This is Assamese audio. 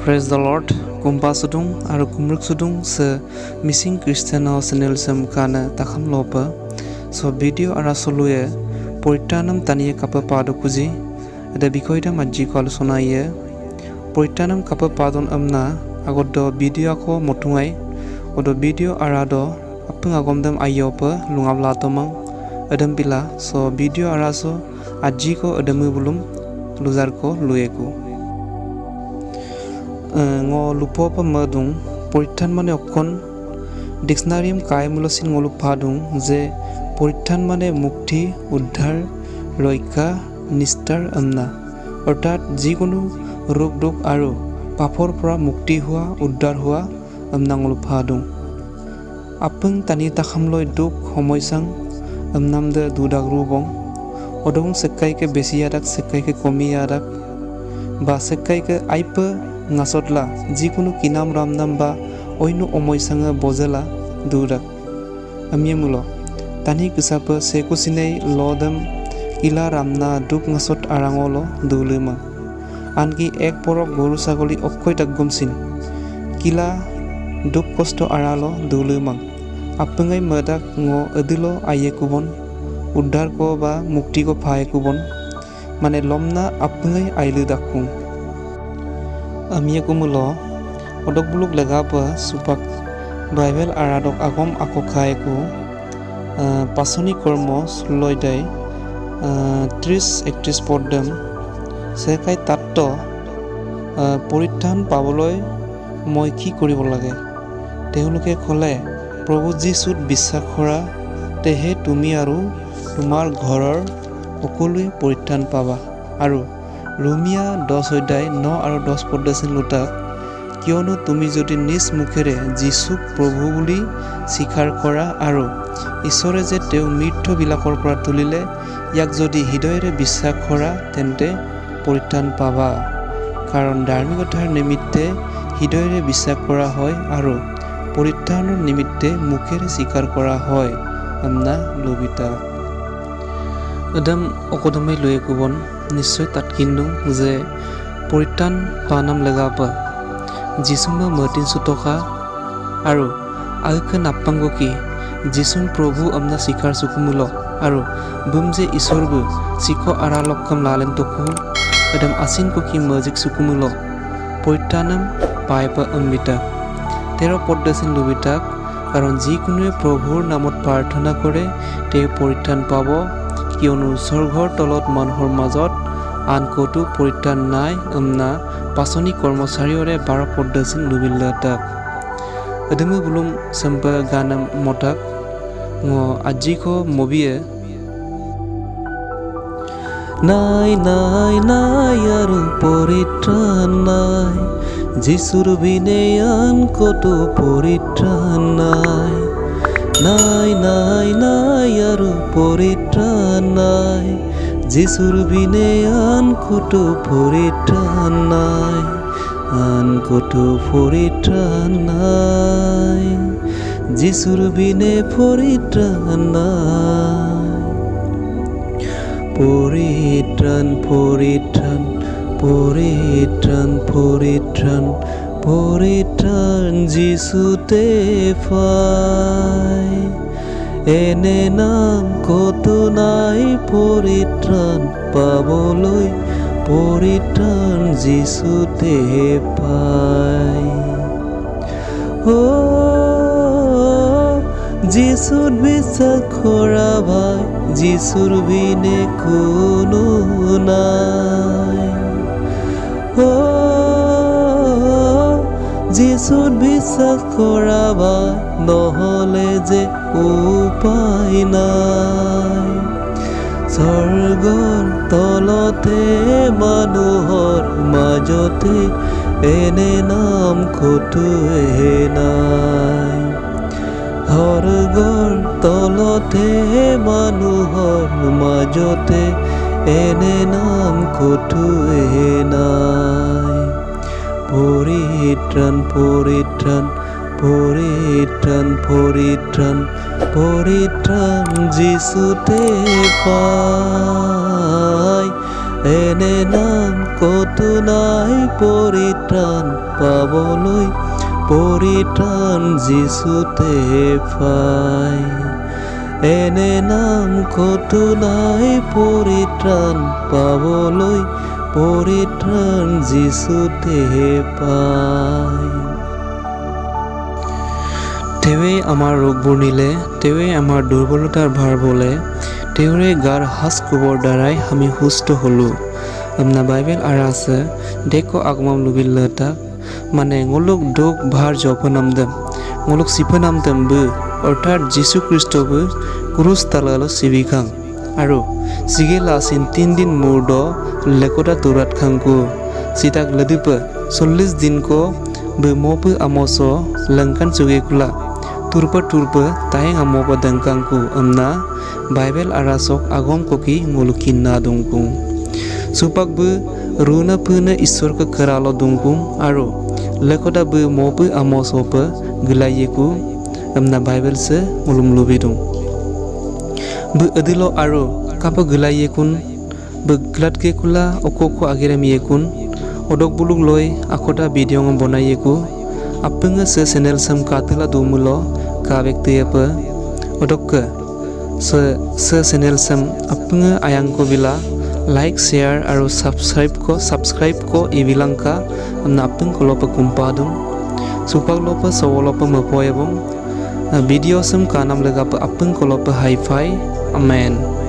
Praise the Lord. Kumpa sudung aru kumruk sudung se missing Christian channel sem kana takham lopa so video ara soluye পৰিত্ৰাণম তানিয়ে কাপা পাদো কুজি এটা বিষয়টা মাজ্জি ko আলোচনা ইয়ে পৰিত্ৰাণম কাপা পাদন amna agodo video ako motungai odo video arado apung agomdam ayopa lungabla tomang adam bila so video araso aji ko adamu bulum luzar ko lueku ngo lupo pa madung পৰিত্ৰাণ মানে অকণ ডিকশনাৰিম কায়মুলচিন ngolu phadung যে পৰিত্ৰাণ মানে মুক্তি, উদ্ধাৰ, ৰক্ষা, নিস্তাৰ আমনা, অৰ্থাৎ যিকোনো ৰোগ দুখ আৰু পাপৰ পৰা মুক্তি হোৱা, উদ্ধাৰ হোৱা আমনা ngolu phadung apung tani takhamloi duk homoisang amnamde dudak rubong odong sekkai ke besi adak sekkai ke komi adak বা sekkai ke aipe ngasotla যিকোনো কিনাম ৰামনাম বা অন্য অমৈচাঙে বজেলা দুৰাক আমিয়েমুল তানি কিসাপ সেকুচিনেই লদম কিলা ৰামনা দুখ ngaছত আৰাঙল দুলুমা আনকি এক পৰক গৰু ছাগলী অক্ষয় তাকগমচিন কিলা দুখ কষ্ট আৰাল দুলুমাং আপুঙাই মদাক ঙ এদিল আয়ে কুবন উদ্ধাৰ ক বা মুক্তি ক ফায়ে কুবন মানে লমনা আপুঙাই আইলু ডাকুং আমিয়ে কুমুল odok buluk lega pa supak Bible aradok agom ako khaeku pasoni কর্ম ষোল্লয়দাই 30-31 পদ্যম সেকাই তাত্ত্ব পৰিত্ৰাণ পাবলৈ মই কি কৰিব লাগে? তেওঁলোকে ক'লে, প্ৰভু যীশুত বিশ্বাস কৰা, তেহে তুমি আৰু তোমাৰ ঘৰৰ সকলোৱে পৰিত্ৰাণ পাবা। আৰু ৰোমিয়া 10 অধ্যায় 9 আৰু 10 পদ্যচিন লোটাক, কিয়নো তুমি যদি নিজ মুখেৰে যীশুক প্ৰভু বুলি স্বীকাৰ কৰা আৰু ঈশ্বৰে যে তেওঁক মৃতবিলাকৰ পৰা তুলিলে ইয়াক যদি হৃদয়েৰে বিশ্বাস কৰা, তেন্তে পৰিত্ৰাণ পাবা। কাৰণ ধাৰ্মিকতাৰ নিমিত্তে হৃদয়েৰে বিশ্বাস কৰা হয় আৰু পৰিত্ৰাণৰ নিমিত্তে মুখেৰে স্বীকাৰ কৰা হয়। আমনা লবিতা একদম অকদমে লৈ কুবন নিশ্চয় তাত কিন্তু যে পৰিত্ৰাণ পানাম লগাপা যিচুমা মতিন সুতকা আৰু আগকে নাপাংগকি যিচুম প্ৰভু আমনা স্বীকাৰ চুকুমুল আৰু বুমজে ঈশ্বৰবু শিখ আৰালক্ষম লালেন তকু একদম আসিন কুকি মজিক সুকুমুল পৰিত্ৰাণম পাইপা অম্বিতা 13 পদ্মচিন লবিতাক, কাৰণ যিকোনোৱে প্ৰভুৰ নামত প্ৰাৰ্থনা কৰে তেওঁ পৰিত্ৰাণ পাব, কিয়নো স্বৰ্গৰ তলত মানুহৰ মাজত আন ক'তো পৰিত্ৰাণ নাই। আমনা পাচনি কৰ্মচাৰীৰে 12 পদ্মচিন লুবিল্লাতাক এদমে বুলুম সম্পা গানাম মতাক আজিক মবিয়ে নাই নাই নাই আৰু পৰিত্ৰাণ নাই, যীশুৰ বিনে আন ক'তো পৰিত্ৰাণ নাই। নাই নাই নাই আৰু পৰিত্ৰাণ নাই, যীশুৰ বিনে আন ক'তো পৰিত্ৰাণ নাই, আন ক'তো পৰিত্ৰাণ নাই, যীশুৰ বিনে পৰিত্ৰাণ নাই। পৰিত্ৰাণ পৰিত্ৰাণ পৰিত্ৰাণ পৰিত্ৰাণ পৰিত্ৰাণ যীশুতে পায়, এনে নাম ক'তো নাই পৰিত্ৰাণ পাবলৈ, পৰিত্ৰাণ যীশুতে পায়। অ যীশুত বিশ্বাস কৰা ভাই, যীশুৰ বিনে কোনো নাই। অ যীশুত বিশ্বাস কৰা ভাই, নহ'লে যে উপায় নাই। স্বৰ্গৰ তলতে মানুহৰ মাজতে এনে নাম ক'তোৱে নাই। স্বৰ্গৰ তলতে মানুহৰ মাজতে এনে নাম ক'তোৱে নাই। পৰিত্ৰাণ পৰিত্ৰাণ পৰিত্ৰাণ পৰিত্ৰাণ পৰিত্ৰাণ যীশুতে পায়, এনে নাম ক'তো নাই পৰিত্ৰাণ। পৰিত্ৰাণ পাবলৈ, পৰিত্ৰাণ যীচুতে পায়। এনে নাম ক'তো নাই, পৰিত্ৰাণ পাবলৈ, পৰিত্ৰাণ যীচুতে পায়। তেওঁৱেই আমাৰ ৰোগবোৰ নিলে, তেওঁৱেই আমাৰ দুৰ্বলতাৰ ভাৰ বলে, তেওঁৰে গাৰ সাজ কোবৰ দ্বাৰাই আমি সুস্থ হলো। আমনা বাইবেল আৰা আছে দেখো আগমাম লুবিল লতা মানে ngoluk dok ভাৰ জপনামদম ngoluk sipanamdam bu অৰ্থাৎ যীশু খ্ৰীষ্টবু ক্ৰুচ তালালো চিবিখাং আৰু সিগেলা সিন 3 দিন মুৰ্দ লেকোটা তুরাত খাংকু সিতাক লদিপ 40 দিন ko bu mopu amoso lengkan suge kula turpa turpa tayeng amopa dengkangku amna Bible arasok agom koki ngulukin na dungkung supak bu runa puna isor ke keralo dungkung aro lekoda bu mopu amosopa gulayeku amna Bible se ngulum lubidung bu adilo aro kapa gulayekun bu glatke kula okoko agiramiekun odok buluk loi akoda video ngam bonayeku appenga se channel sam katila dumulo ka व्यक्ति odok ke se se channel sam appenga ayangko bila like share aro subscribe ko ibilangka amna appeng kolopa kumpadum supak lopa sawolopa mapoyabong video sam kanam lega pa appeng kolopa hi-fi amen.